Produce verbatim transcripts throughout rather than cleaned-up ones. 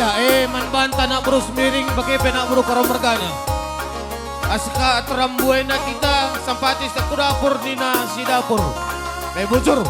Eh, man banta anak beru Sembiring, bage pe anak beru Karo mergana. Asa ka terambuena kita, sampati seh ku dapur nina si dapur. Eh, bujur.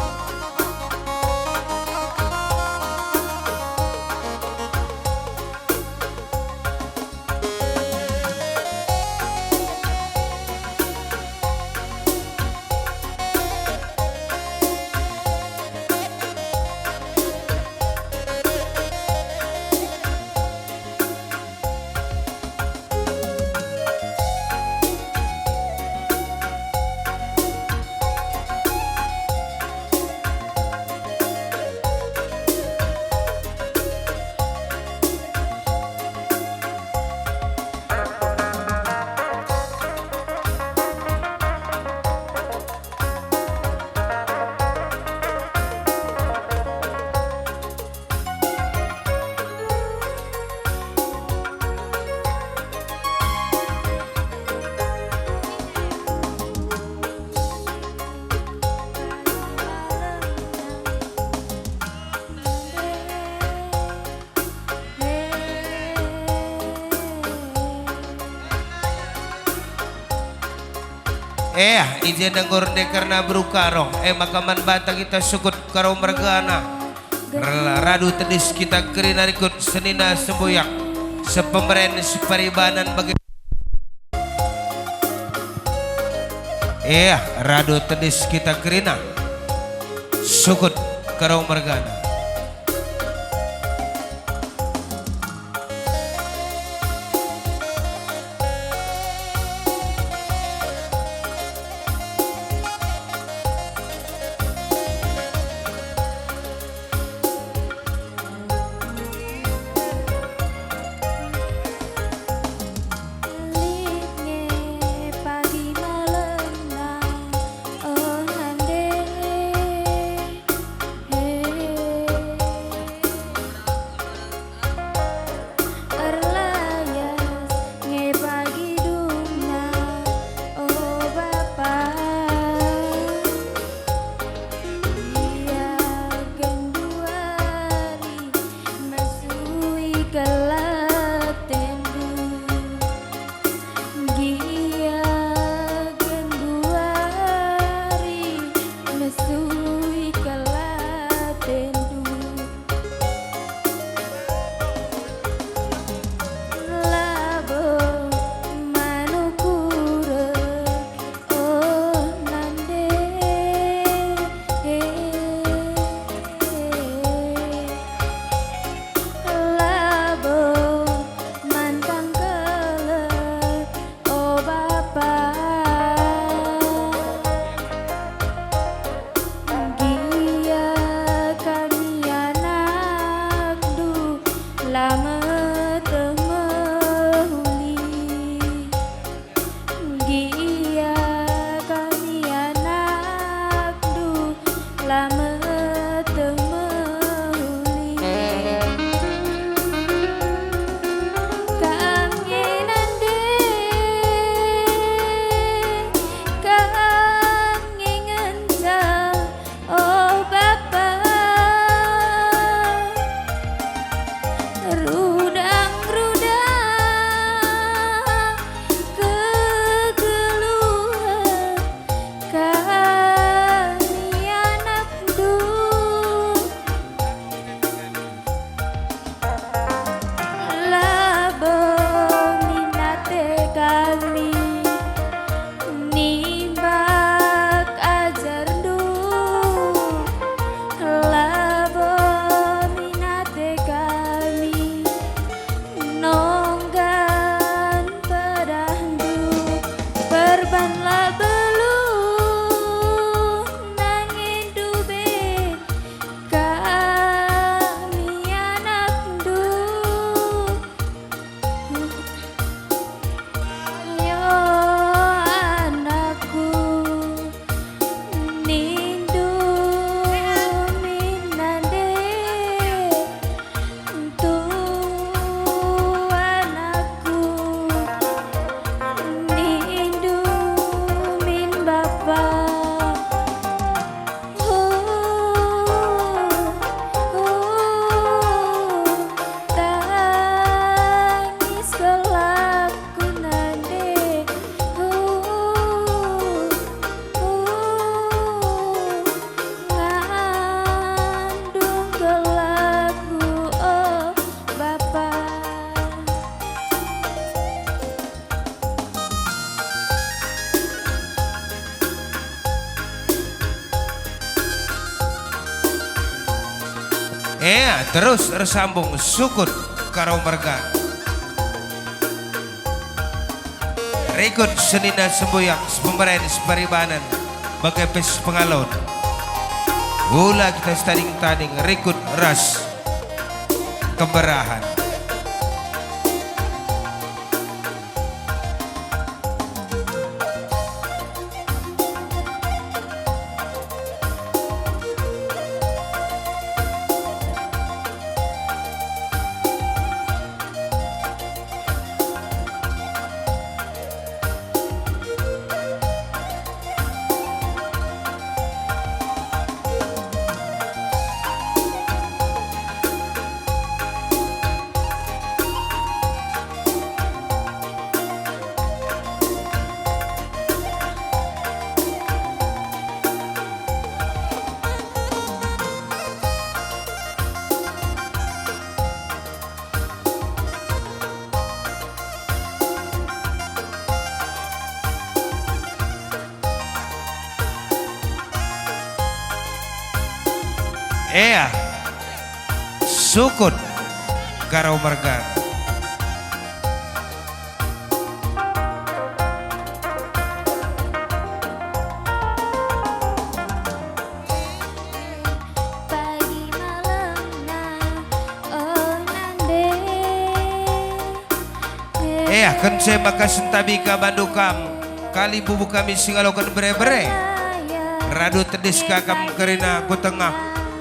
Eh, i jenda enggo rende kerna beru Karo. Eh, maka man banta kita sukut Karo mergana. Radu tedis kita kerina rikut senina sembuyak. Sepemeren siparibanan bagi. Eh, radu tedis kita kerina. Sukut Karo mergana. Lit nge pagi malemna, oh nande. He. Ea, terus ersambung sukut Karo Merga. Rikut senina sembuyak, sepemeren, separibanen, bage pe sepengalon. Ula kita setading-tading rikut ras kemberahen. Ea, sukut Karo Merga. Pagi malemna, oh nande. Ea, kenca maka sentabi ka bandu kam, kalimbubu kami singaloken bere-bere. Radu tedis ka kam kerina ku tengah,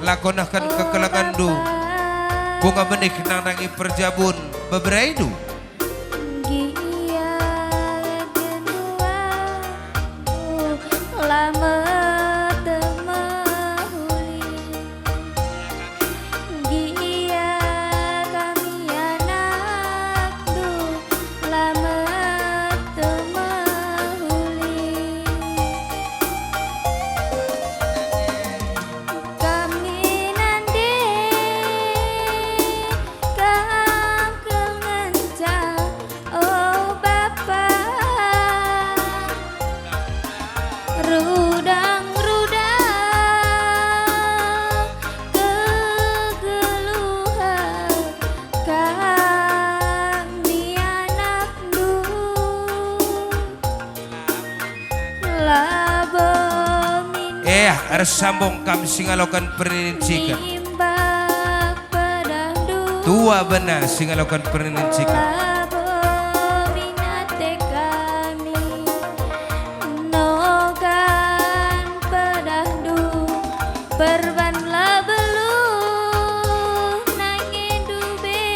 lako nehken kekelengenndu. Bunga benih nandangi perjabun beberendu. Gia genduari la meteh mehuli. Gia kami anakndu la meteh mehuli. Kami nande, kam kal ngenca, oh Bapa. Rudang-rudang kegeluhen kami anakndu. Labo min- Eh, ersambung kam singaloken perninin ciken. Nimbak pedahndu. Tua bena singaloken perninin ciken. Labo min ate kami. Nogan pedahndu. Perban la beluh nangendu be.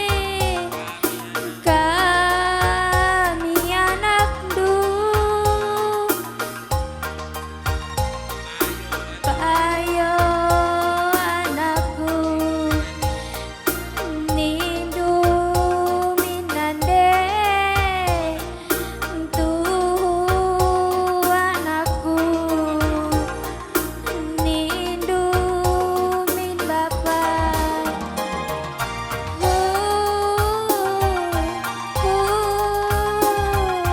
Kami anakndu. Payo anakku, nindu min nande, tuhu anakku, nindu min bapa. Huh, huh,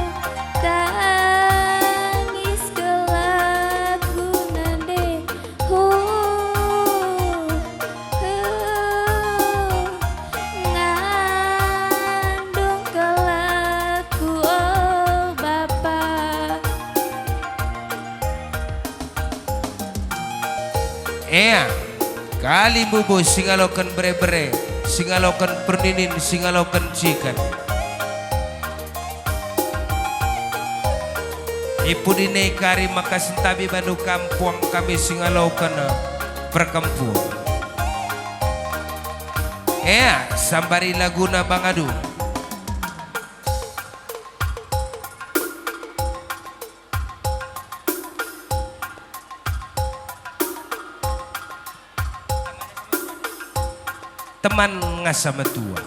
tangis kelapku nande. Huh, huh, ngandung kelapku, oh Bapa. Ea, kalimbubu singaloken bere-bere, singaloken perninin, singaloken ciken. Ipudina kari maka sentabi bandu kam puang kami singaloken perkempung. Ea, sambari laguna bangadu. Teman ngasa metua.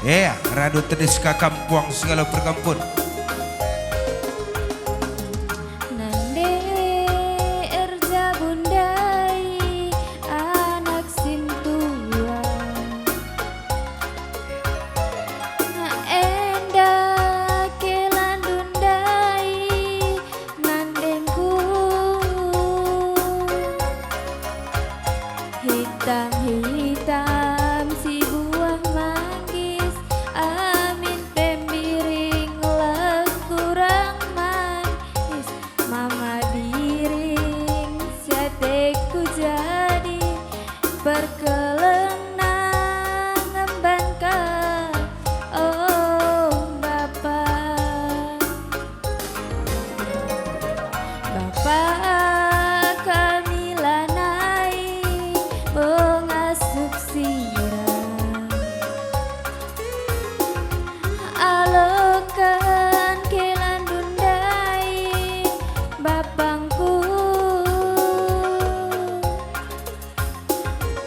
Ea, radu tedis ka kam puang singalo perkempun. Nande erjabun ndai anak sintua. Enda kelandu ndai nandengku. Hitam-hitam si buah manggis, amin tembiring leh kurang manis. Mama biring si ateku jadi perkelengna ngemban ka, oh, Bapa. Bapa, kami lanai ngasup sira. Aloken kelandu ndai bapangku.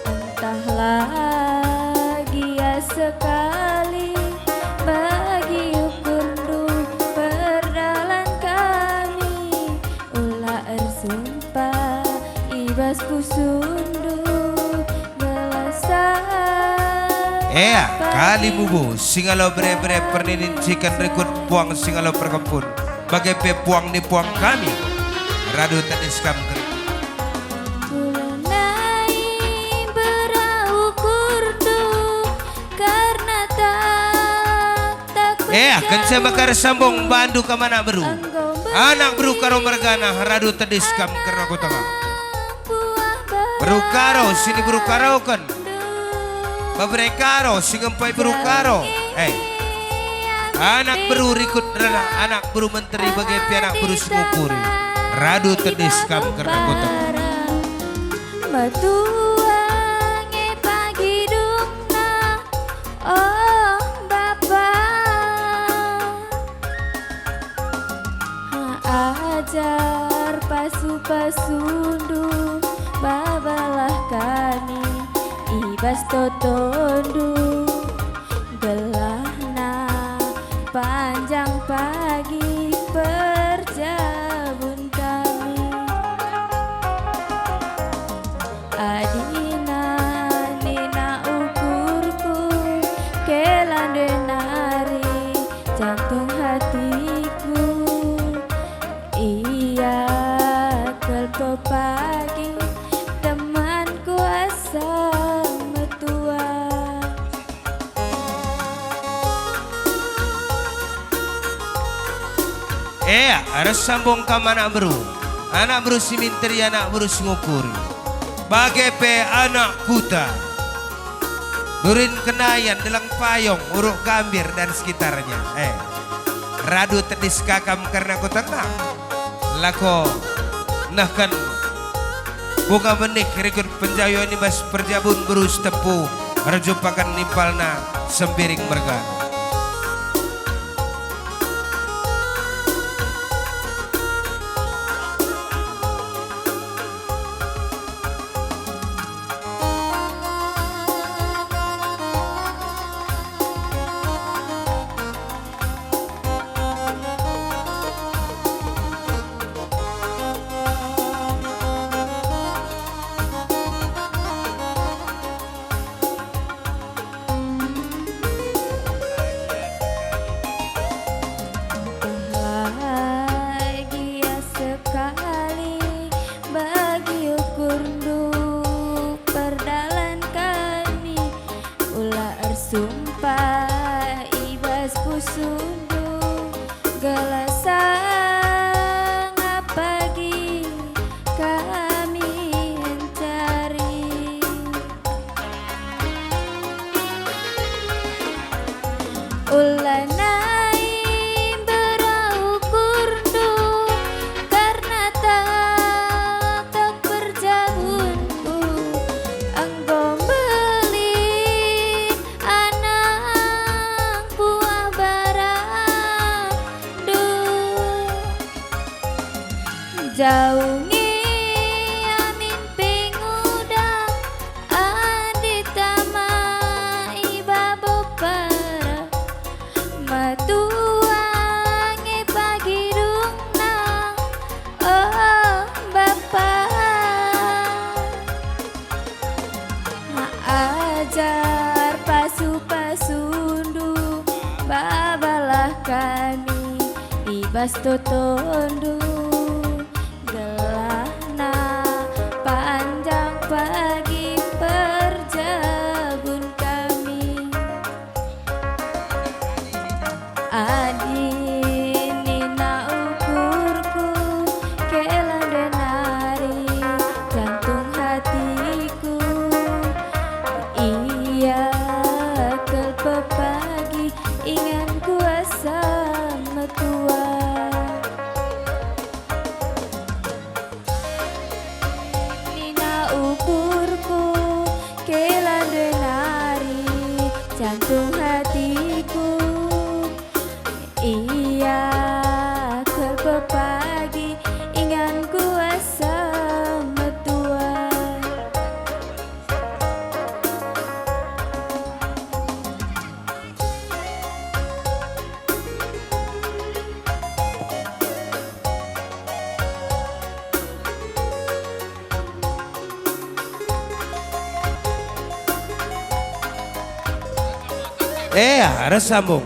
Entah lagi sekali bagi ukurndu perdalan kami, ula ersumpah i bas pusuhndu gelah Ea, kali mubu, singalo bere-bere perninin ciken rikut puang singalo perkempun. Bage pe puang ni puang kami, radu tedis kam keri. Nai bera ukurndu karna tak, tak Eh, kenca mekar sambung bandu kam anak beru. Anak beru Karo mergana, radu tedis kam kerna kutengah. Beru Karo, sini beru Karoken. Bebere Karo, si ngempai beru Karo. Eh. Anak beru rikut rana, anak beru menteri bage pe anak beru singukuri. Radu tedis kam kerna kutengah. Metua nge pagi dungna, oh, Bapa. Ajar pasu-pasundu, babalah kami i bas totondu, gelahna panjang pagi perjabun kami. Adina nina ukurku, kelandu nari jantung hatiku. Ia kal pepagi temanku asa metua. Ea, ereh sambung kam anak beru. Anak beru si minteri, anak beru si ngukuri. Bage pe anak kuta. Durin Kenayan, Deleng Payong, Uruk Gambir dan sekitarnya. Eh, radu tedis ka kam kerna kutengah. Lako nehken bunga benih rikut penjayuan i bas perjabun beru Sitepu, erjumpaken nimpalna Sembiring mergana. Bahagia sekali bagi ukurndu perdalan kami, ula ersumpah i bas pusuhndu, gelah sanga pagi kami encari. Ula nai mbera ukurndu, karna tak, tak perjabunku enggo mbelin anak buah barandu. Jau nge amin pe nguda, adi tama i babo para. Bas totondu gelahna panjang pagi perjabun kami. Adi nina ukurku, kela nari jantung hatiku. Ia kal pepagi ingan kuasa metua. Nina ukurku, kela nari jantung hatiku. Ia kal pepagi ingan kuasa metua. Ea, ras sambung.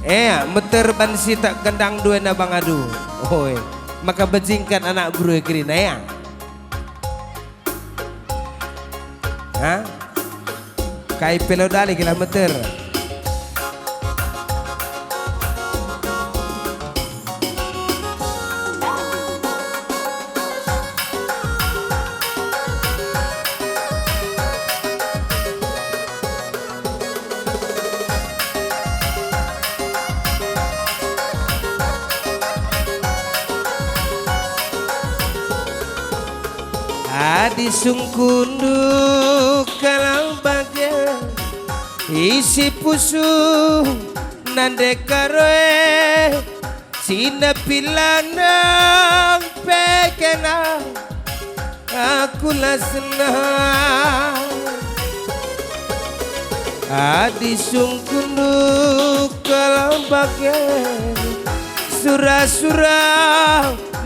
Ea, meter ban sitak gendang dua na bangadu. Oe, maka bejingkan anak beru e kerina, ea. Ha? Kai pe lau dali gelah meter. Adi sungkundu kalau bage isi pusuh nande karoe, si nepi landang pe kena aku la senang. Adi sungkundu kalau bage sura-sura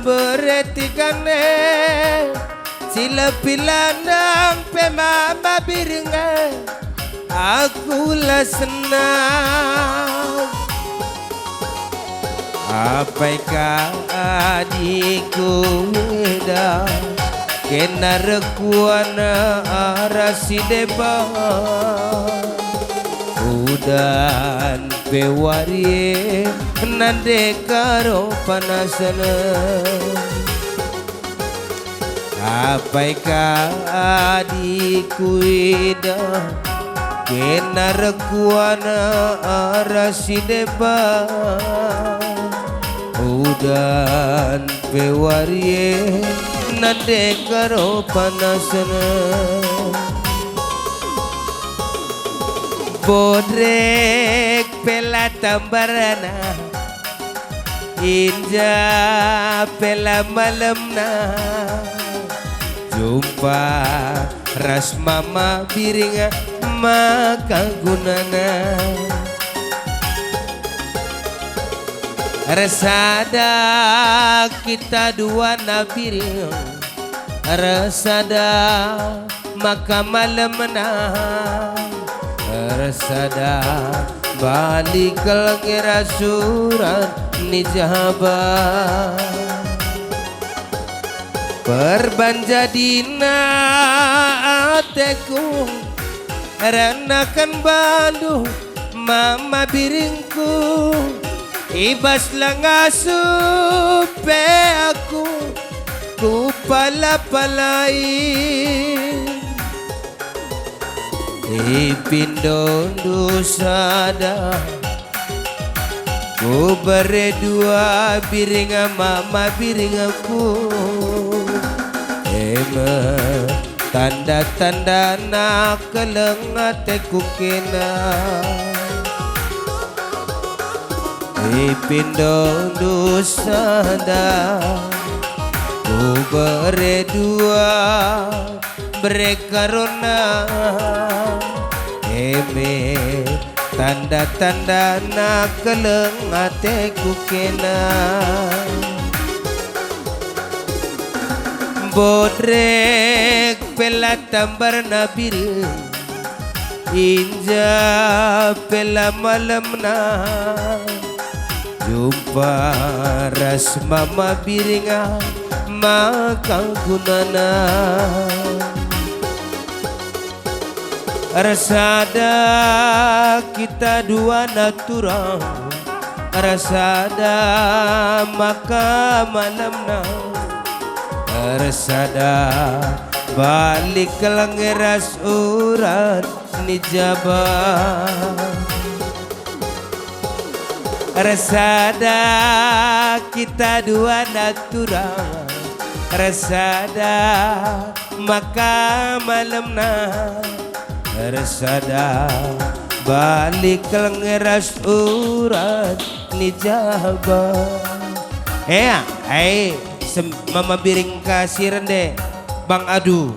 bereti kane, si lepi landang pe mama biringe, aku la senang. Apai ka adi kueda kena rekuana arah si deban. Udan pe wari e nande karo panasna. Apai ka adi kueda kena rekuana arah si deban. Udan pe wari e nande karo panasna. Bodrek pe la tambarna, inja pe la malemna. Jumpa ras mama biring maka gunana. Ersada kita dua na biring, ersada maka malemna, ersada bali kal ngira surat ni jaba. Perban jadina ateku, renaken bandu mama biringku, i bas la ngasup pe aku kupala-palai. Ipindondu sada, kubere dua biring mama biringku. E me tanda-tandana keleng ateku kena. Ipindondu sada, kubere dua, bere karona, e me tanda-tandana keleng ateku kena. Bodrek pe la tambarna biring, inja pe la malemna. Jumpa ras Mama Biringa maka gunana. Ersada kita dua naturang, ersada maka malemna, ersada bali kelengi ras urat ni jaba. Ersada kita dua naturang, ersada maka malemna, ersada bali kelengi ras urat ni jaba. Ea, ai, sem-, Mama Biring ka si rende, Bang Adu.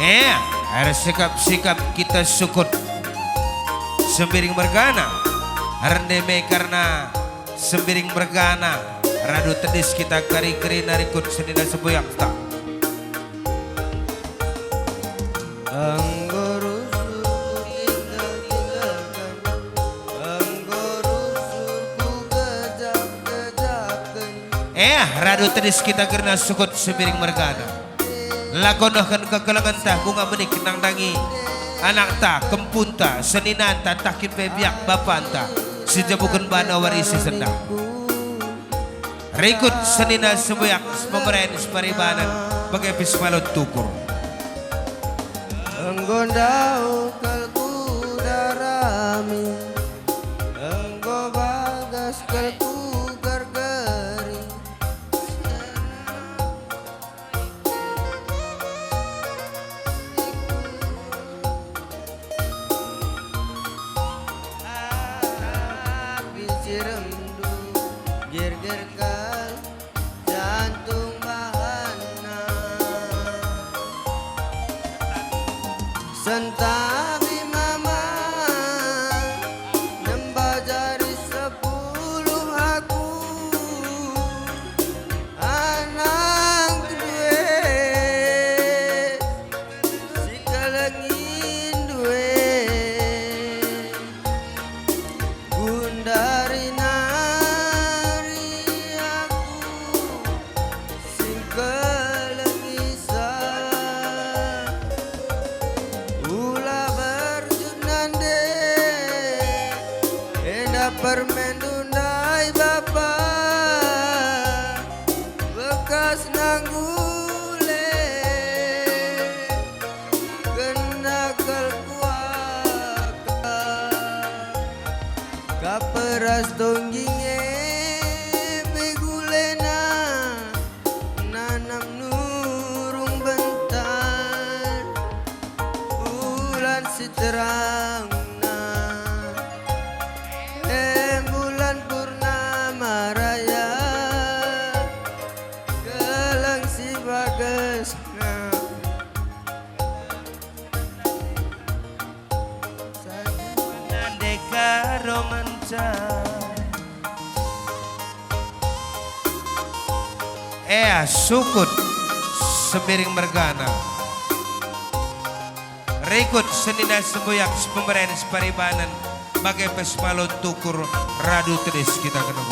Eh, ersikap-sikap kita sukut Sembiring mergana, rende me kerna Sembiring mergana, radu tedis kita kari-kerina rikut senina sembuyakta. Enggo rusur kita tinggalken, enggo rusur kugejap-gejapken. Eh, radu tedis kita kerna sukut Sembiring mergana. Lako nehken kekelengenta, guna menik nandangi anakta, kempunta, seninanta, tah kin pe biak bapanta, si njebuken bana wari si sendah. Rikut senina sembuyak, pemeren, separibanan, bage pe semalon tukur. Enggo ndauh kal ku darami, enggo bagas kal ku gergeri. Api si remdu gerger kal jantung bahanna. Sentabi mama nembah jari sepuluh aku. Anang kedue, si kelengi ndue, gundari nari aku, si kelengi sa. Ula berjut nande, enda permen ndai bapa. Bekas nanggule kena kal kuaka, kaperas tongging e pe gulena nanam nurung bentar. Bulan si terangna, eh, bulan purnama raya, gelang si bagesna. Nande karo ngenca. Ea sukut Sembiring mergana. Rikut senina sembuyak, sepemeren, separibanan, bage pe semalon tukur, radu tedis kita kena.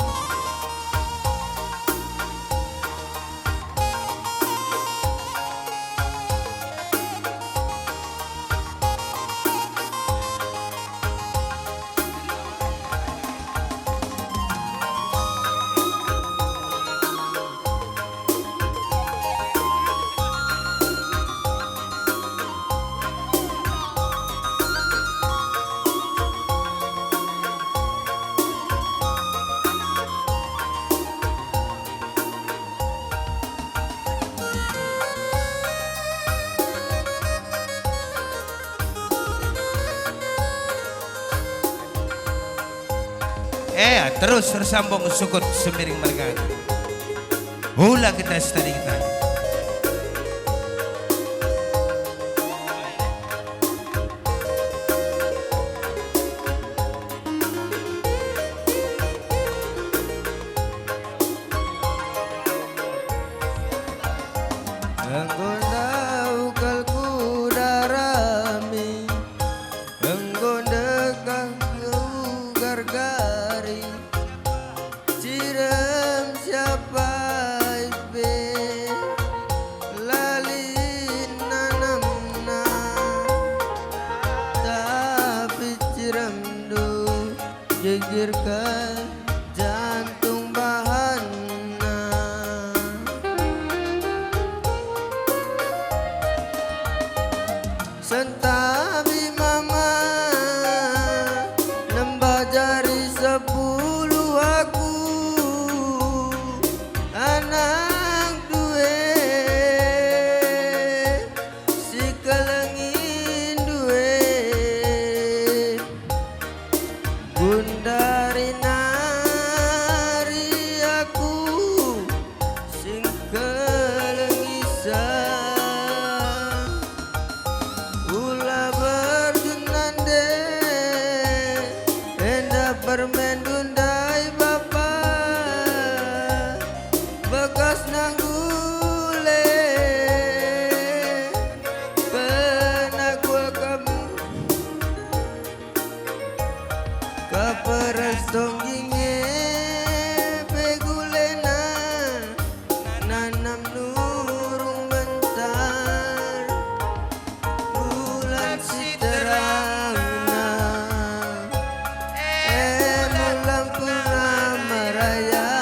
Terus ersambung sukut Sembiring mergana. Ula kita setari kita. Enggo ndauh kal kuda rami, enggo ndekah ugar gari, cirem siapai pe la lit nanemna, tapi ciremndu gegerken jantung bahanna. Sentabi mama nembah jari sepuluh aku, anakndu e si kelengindu e. Gundari nari aku sing kelengisa. Ula berjun nande, enda permenndu ndai bapa, bekas nanggule, pernah kuakap. Kaperas tongging e pe gulena, nanam nurung bentar, bulan si terangna, e bulan purnama raya,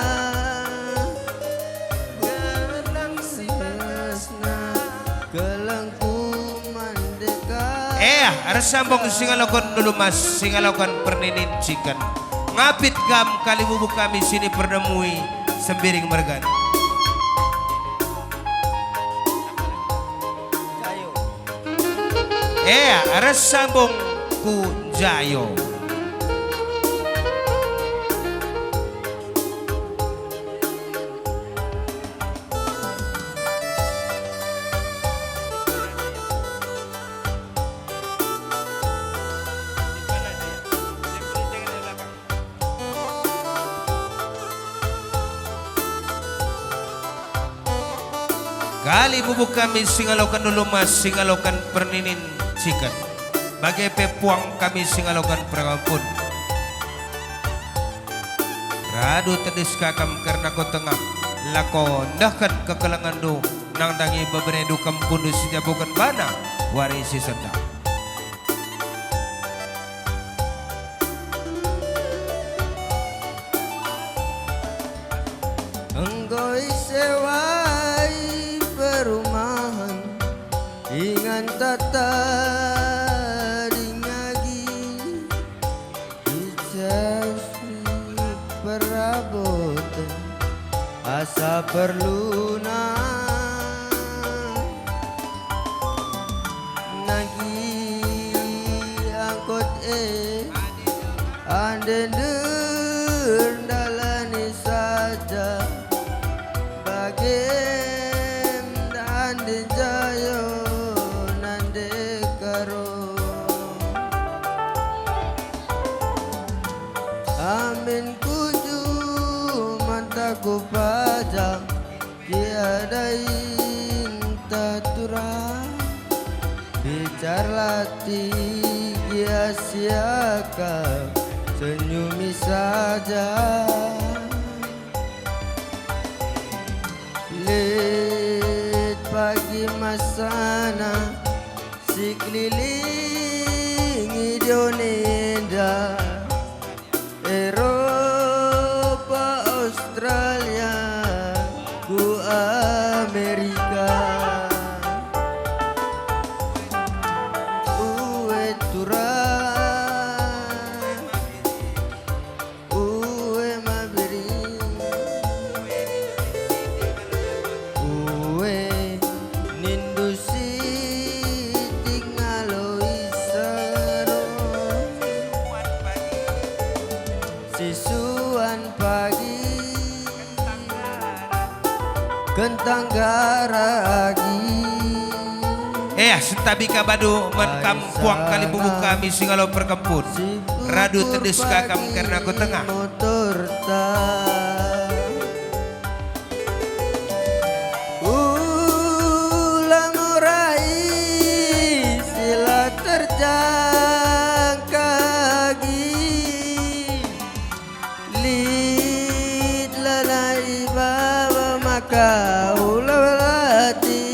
gelang si terasna, gelangku mandeka. Eh, ersambung singaloken Ulu Mas, singaloken Perninin Ciken. Ngapit kam kalibubu kami sini perdemui Sembiring mergana. Eh, ersambung ku Jayo. Kalibubu kami singaloken Ulu Mas, singaloken Perninin Ciken. Bage pe puang kami singaloken Pergampun. Radu tedis ka kam kerna ku tengah, lako ndehken kekelengenndu, nandangi beberendu kempundu si njabuken bana wari si sendah. Enggo isewai perumahen, ingan tata dingagi. Icas peraboten asa perluna, nagi angkot e ande ndendalani saja, bagem ande Jayo nande Karo. Amin kunju manta ku pajang, kiadainta turang. Bicar lati gia siaka, senyumi saja. Lit pagi masana, sikelilingi doni enda, Eropa, Australia, ku Amerika. Ue turang, ue maberi, ue nindu sitik ngaloi sero. Sisuan Kentang garagi. Eh, sentabi ka badu man kam puang kalimbubu kami singalo perkempun. Radu tedis ka kam kerna ku tengah. Ulang orai sila terjangkagi. Lit lalai baba maka ula lati.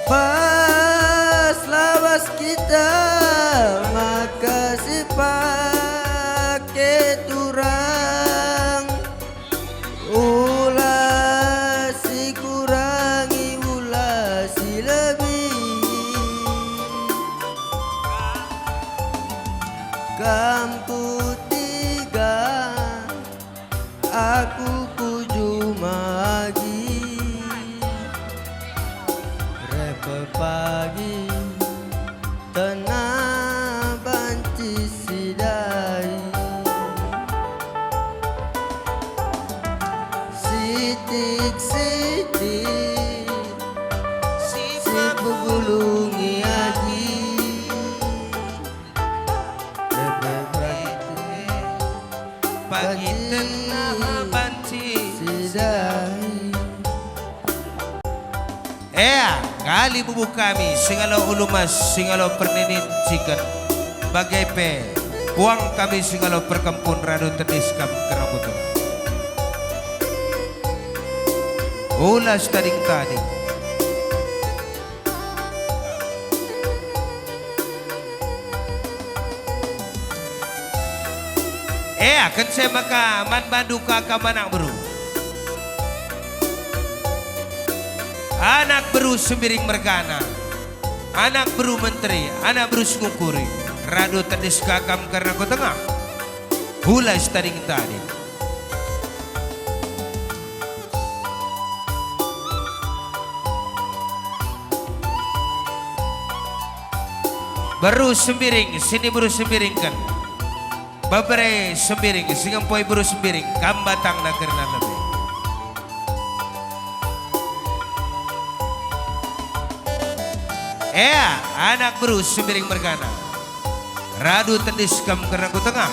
Pas lawas kita maka sipake turang. Ula sikurangi, ula silebi. Kam kutiga, aku kujumagi. Rep pagi, tenah banci sidai. Sitik-sitik sipegulungi agi. Pagi tenah banci sidai. Ea, kalimbubu kami, singalo ulu mas, singalo perninin ciken. Bage pe, puang kami singalo perkempun radu tedis kam keroboten. Ulas tading-tading. Ea, kense maka man bandu ka kam anak beru. Anak beru Sembiring mergana, anak beru menteri, anak beru Sengukuri, radu tedis ka kam kerna ku tengah. Ulas tading-tading. Beru Sembiring, sini beru Sembiring kan. Bebere Sembiring, si ngempoi beru Sembiring, kam batangna kerna lebe. Ea, anak beru Sembiring mergana. Radu tedis kam kerna ku tengah.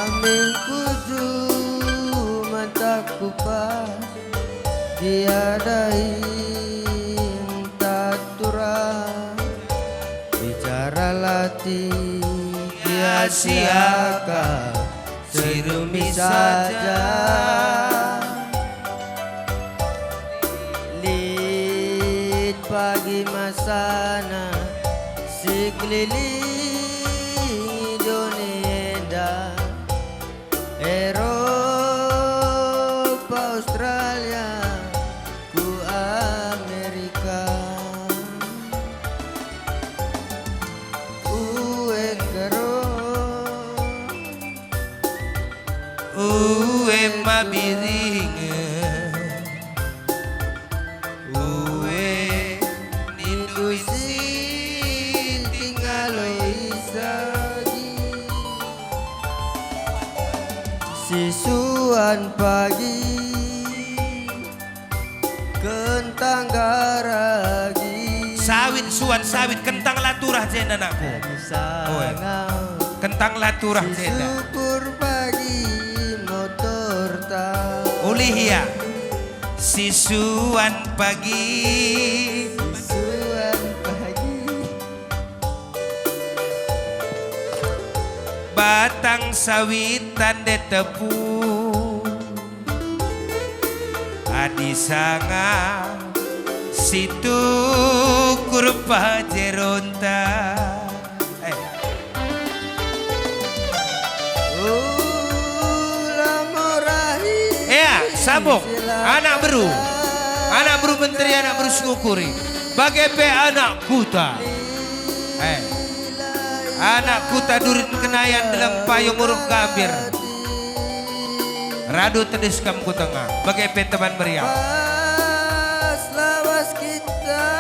Amin kuju mataku pas, diadai entatura, bicara lati sia-siaka. Sirumi saja. Lit pagi masana sikelilingi doni enda, Eropa, Australia, ku Amerika. Ue nggeron. Ue mabiringen, ue nindu isi tingalo isagi. Sisuan pagi. Kentang garagi. Sawit, suan sawit, kentang la turah jenda, anakku. Oi. Kentang la turah jenda. Syukur pagi motorta. Ulih ia. Sisuan pagi. Sisuan pagi. Batang sawit tande tepung. Adi sanga situkur pajeronta. Eh. Ea, sambung. Anak beru. Anak beru menteri, anak beru sengukuri. Bage pe anak kuta. Eh. Anak kuta durin kenayan dalam payung uruh gambir. Radu tedis kam ku tengah, bage pe teman meriah. Pas lawas kita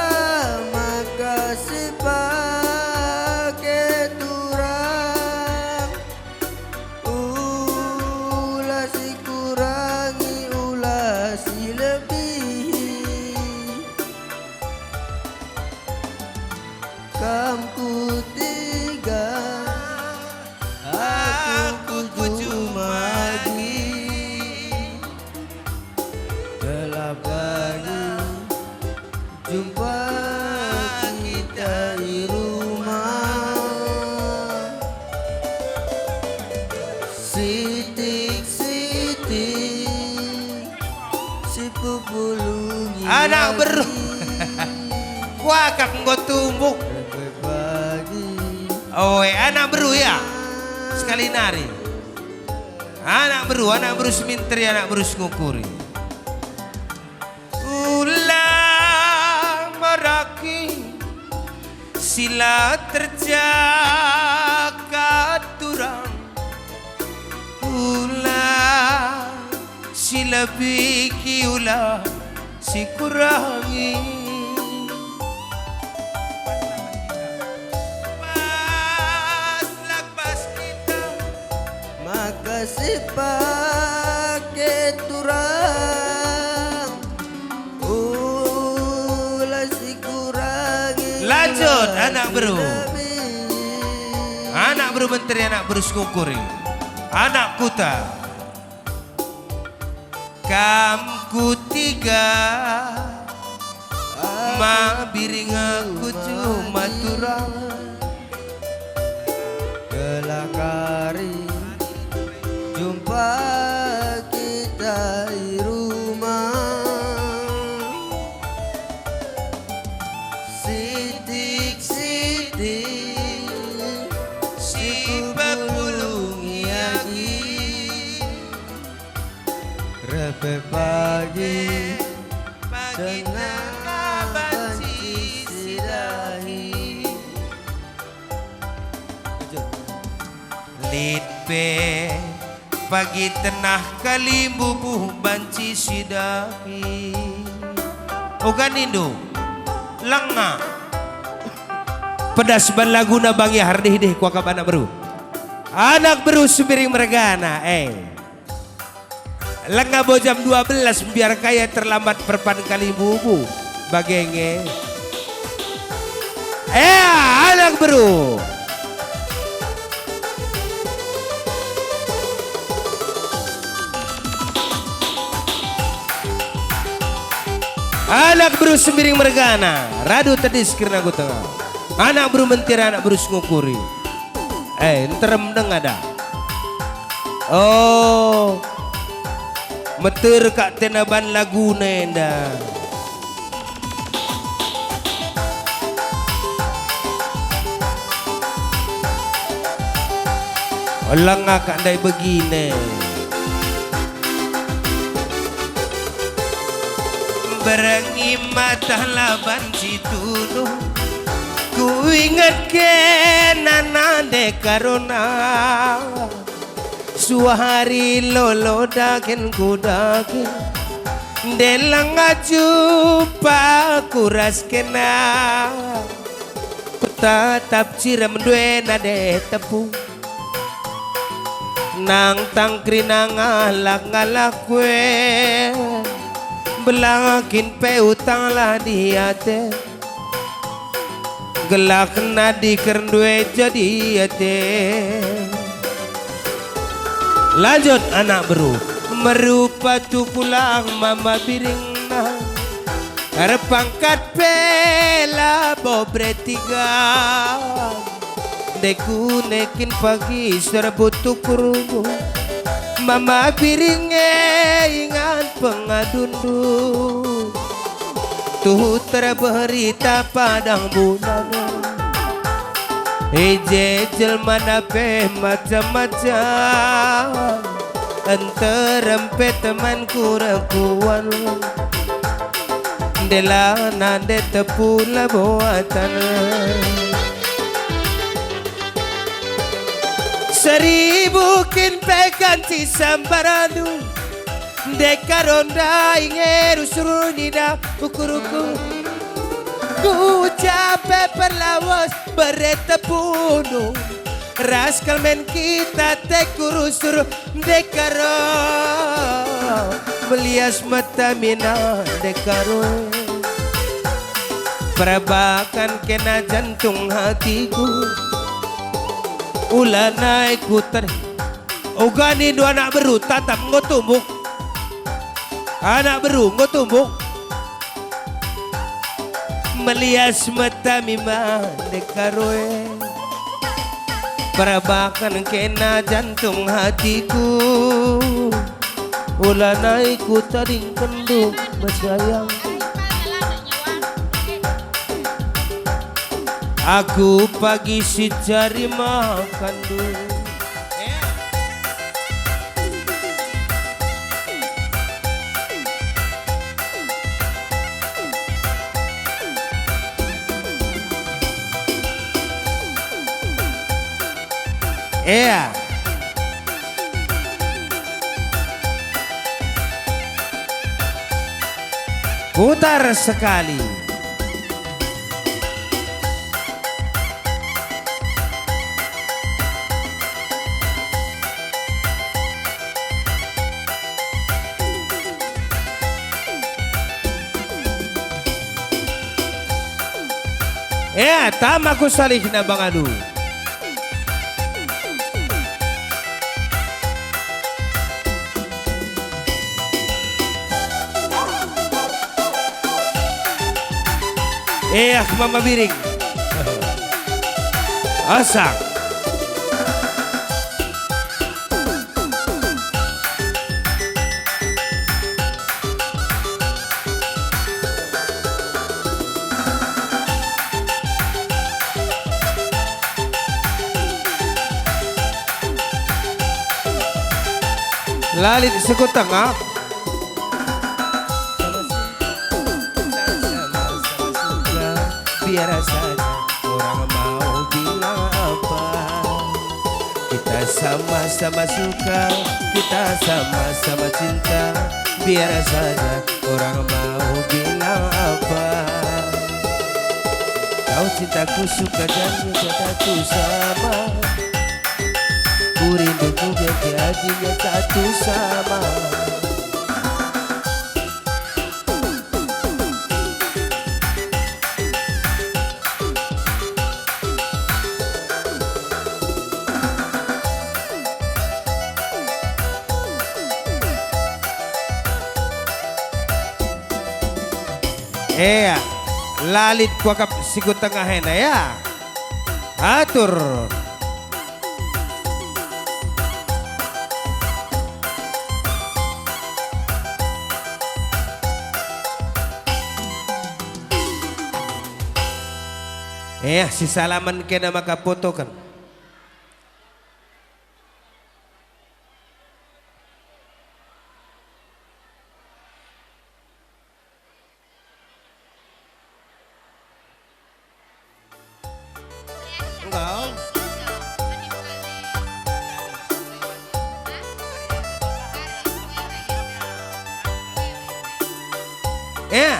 maka sipake turang, ula sikurangi, ula silebihi. Kam kutiga, aku kujumagi. Gelap pagi, jumpa kita i rumah. Sitik-sitik, sipupulungi. Anak beru. Kuakap enggo tumbuk. Oe, anak beru ya. Sekali nari. Anak beru, anak beru seminter ya, anak beru sengukuri. Ula meraki sila terjaga turang. Ula silebihi, ula sikurangi. Pas lawas kita, maka sipake turang, ula sikurangi. Lanjut, anak beru. Anak beru menteri, anak beru sengukuri. Anak kuta. Kam kutiga, mabiring aku cuma turang. Gelah kari jumpa kita i rumah. Sitik-sitik sipepulungi agi. Reh pe pagi, pagi tenah banci sidahi. Lit pe pagi tenah kalimbubu banci sidahi. Uga nindu, lenga. Pedas ban laguna bangi hardih-dih kuakap anak beru. Anak beru Sembiring mergana, eh. Lenga bo jam dua belas mbiar kaya terlambat perpan kalimbubu bage nge. Ea, anak beru. Anak beru Sembiring mergana, radu tedis kerna ku tengah. Anak beru mentira, anak beru sengukuri. Eh, nterem denga da. Oh, meter kak tena ban laguna enda. Langa kak ndai begine. Berengi matah laban situnu, kuingetken nande karona. Suari lolo dagen ku dagen, ndelang ajupa ku ras kena. Tetap cirem ndue nande tepu. Nang tangkri nang ngalak-ngalak kue, belakin pe utanglah di ate. Gelah kena diker ndue jadi ate. Lanjut anak beru, merupa tukulang mama biringna. Erpangkat pe labo beretiga. Ndeku nekin pagi serbut tukurmu. Mama biring e ingan pengadundu. Tuhu terberita padang bulan. Ije jelmana pe macam-macam. Nterem pe temanku rekuan. Ndelana nde tepula buatan. Seribu kin pe ganti sambarandu. Ndekah ro ndai nge rusur nina ukurku. Ku cape perlawes bere tepunu. Ras kal men kita te ku rusur ndekah ro. Melias mata mina ndekah ro. Perbakan kena jantung hatiku. Ulanai ku ter- Uga nindu anak beru, tatap enggo tumbuk. Anak beru enggo tumbuk. Melias mata mima ndekah ro e. Perbakan kena jantung hatiku. Ulanai ku tadingkenndu, me sayang. Aku pagi si jari makanndu. Ea. Putar sekali. Ea, tama ku salihna bangandu. Ea, Mama Biring. Asang. Lalit Sekutengah. Biar saja orang mau bilang apa. Kita sama-sama suka, kita sama-sama cinta. Biar saja orang mau bilang apa. Kau cintaku suka dan nyata tu sama. Ku rindu ku menjadi nyata tu sama. Ea, lalit kuakap Sekutengah ena, ya. Atur. Eh, si salamen kena maka potoken. Enggo. Ya.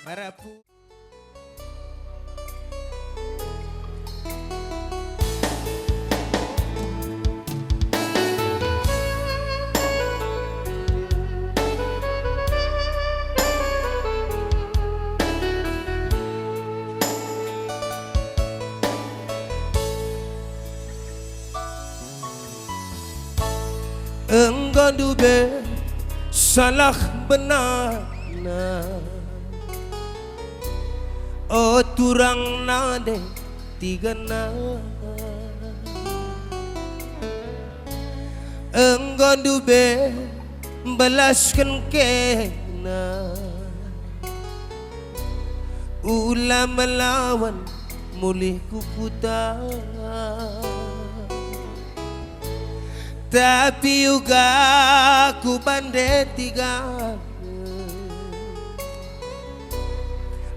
Marapu. Enggo ndube salah benarna, o turang nande tigana. Enggo ndube mbelasken kena, ula melawan mulih ku kuta. Tapi uga ku bande tiga,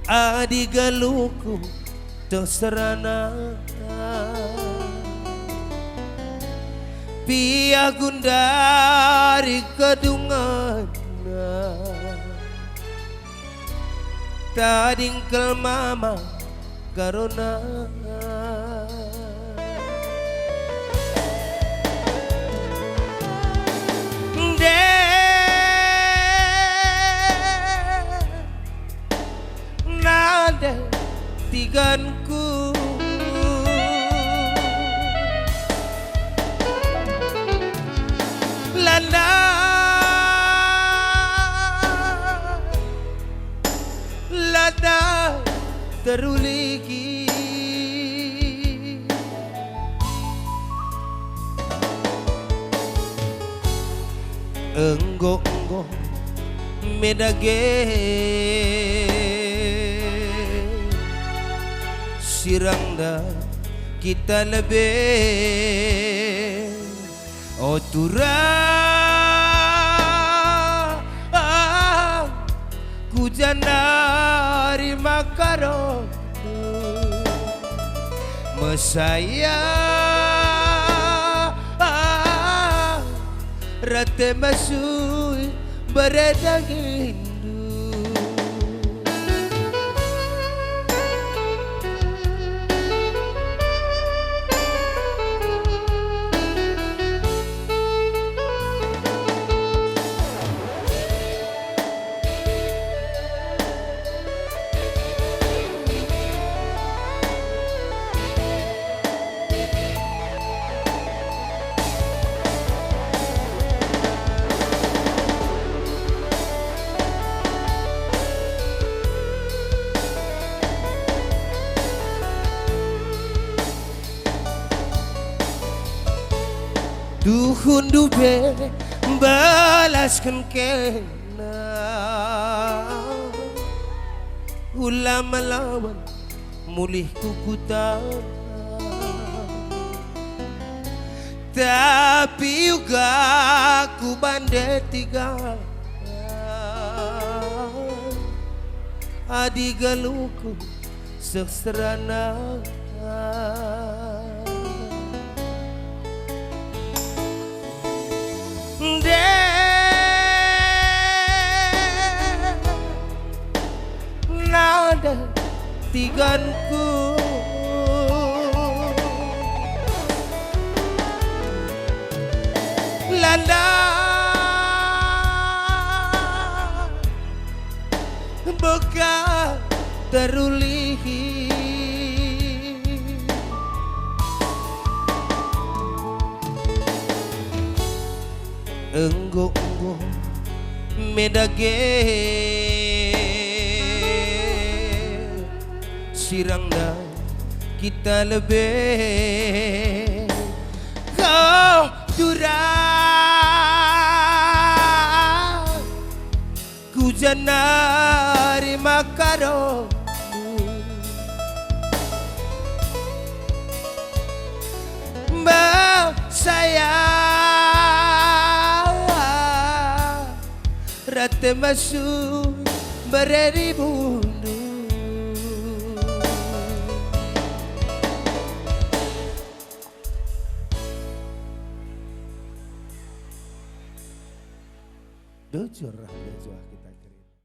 adi geluhku terserana. Piah gundari kedungenna, tading kal mama karona. Nde nande tiganku. Lana, lana terulihi. Enggo, enggo me dage sirangna kita lebe. O turang, ku janari maka ro mesaya, rate mesui bere dagindu. Tuhundu pe mbalasken kena, ula melawan mulihku kuta. Tapi uga ku bande tiga, adi geluhku seh serana. Nde nande tiganku. Lana beka terulihi. Enggo, enggo me dage sirangna kita lebe. Kau turang, ku janari maka ro. Mbah saya, rate mesui bere dibundu. Dujur, dujur kita.